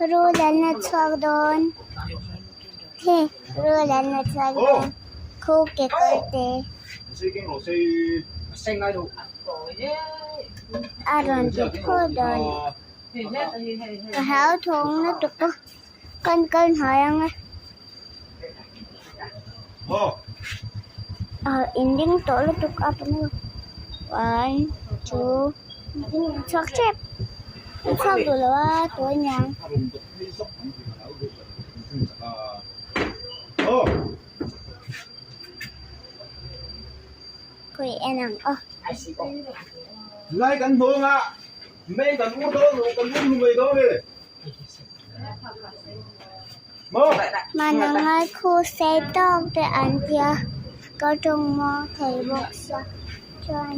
Rul an la chhuak dawn rul an la chhuak dawn khu kekawr te a rawn ti thaw dawn ka hlauthawng lutuk a kan kal hnai ang e ah in ding tawh lutuk a one two chhuak tep an chhuak duh lo a tawi niang. Khawi en ang aw. Manangai khu sei tawk te an tia ka tawng muang thei bawk sia chuan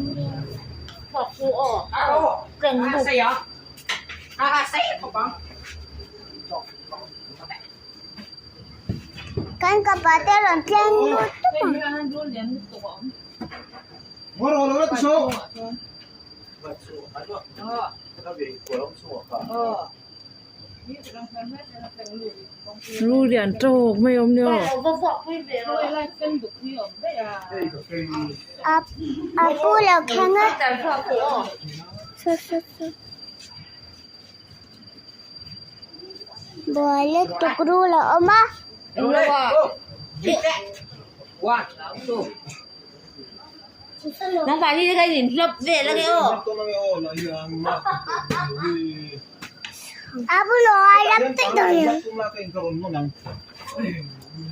Kan ka pa te rawn tleng lut tuk ang. Lu lian tawk mai awm ni aw. A a pu lo thleng a. Su su su. Buai lutuk rul a awm a. A bulah a lap daih dawn em?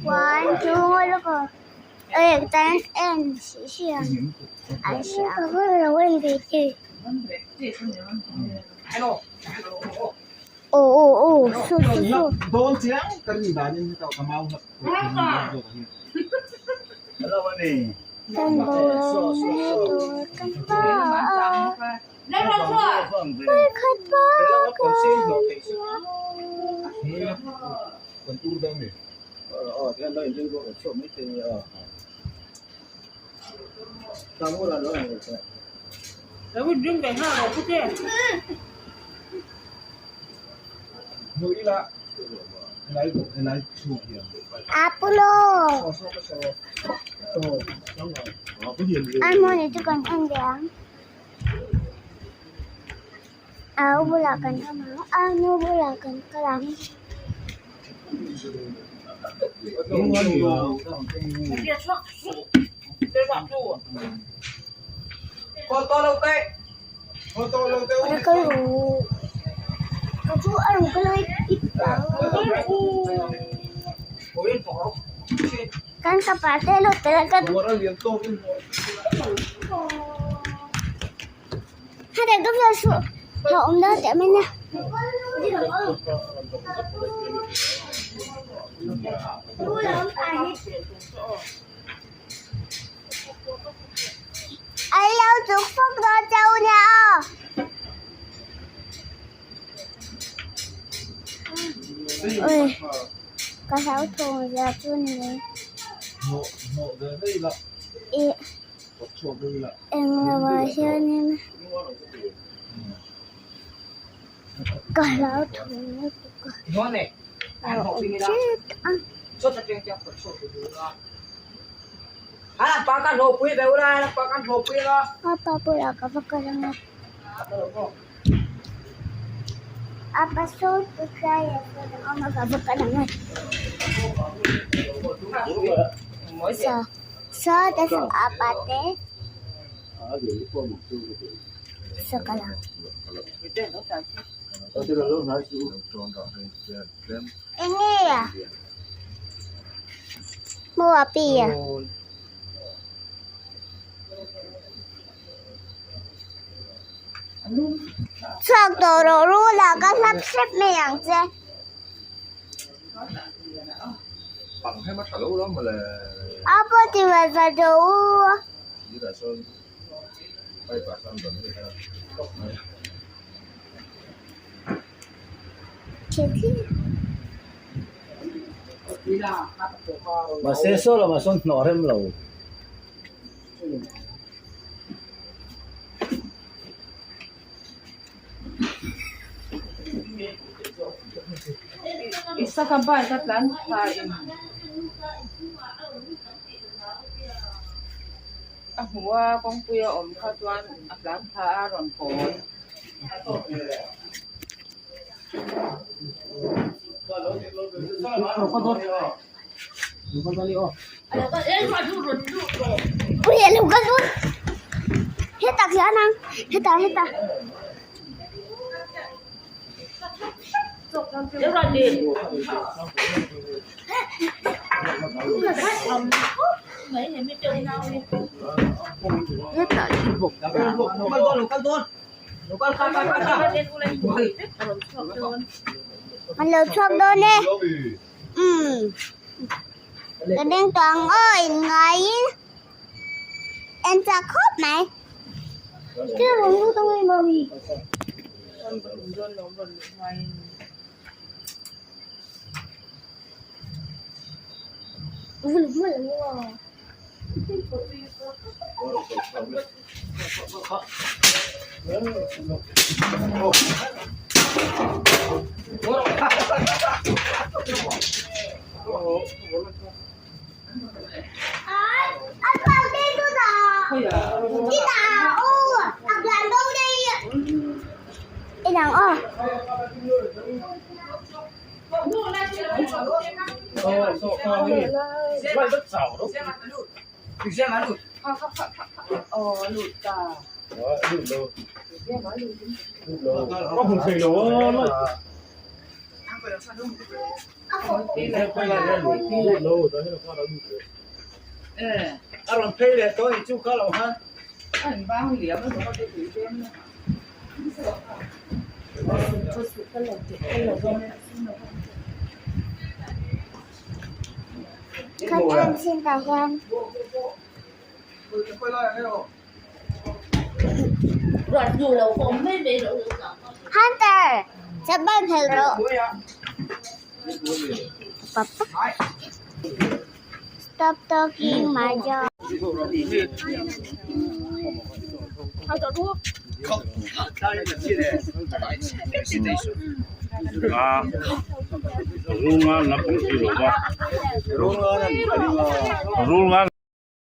One two Aw aw aw su su su. Kan boruak tur kan pa a vawikhat pa kan Apollo a hmun hi chu kan en ve ang au bulah kan awm ang a nu bulah kan kal ang. Kan ka pa te lut ka Ka hlauthawng zia chu ni ih englo ah hianin ka hlauthawng lutuk a a awm tep a. Apa bulah ka va kal ang a apa saw ti lai ah sawn a awm a ka va kal ang a saw saw te saw apa te saw kal ang. Enge a maw a pi a. Chhuak tawh rawh rul ah ka hlap hrep mai ang che. A pawh ti ve za tawh u a. Mahse saw lamah sawn hnawh rem lo. Isaka bike a tlan thla in a hmu a kawngpui a awm kha chuan a tlan thla a rawn kawi. Ui a lo kal dawn hetah khian ang hetah hetah. An lo chhuak dawn e umm ka ding tawh ang aw in ngaiin en chak khawp mai. Kan en chin tah hian Hunter chapal phelh rawh Stop talking my job. Rul nga.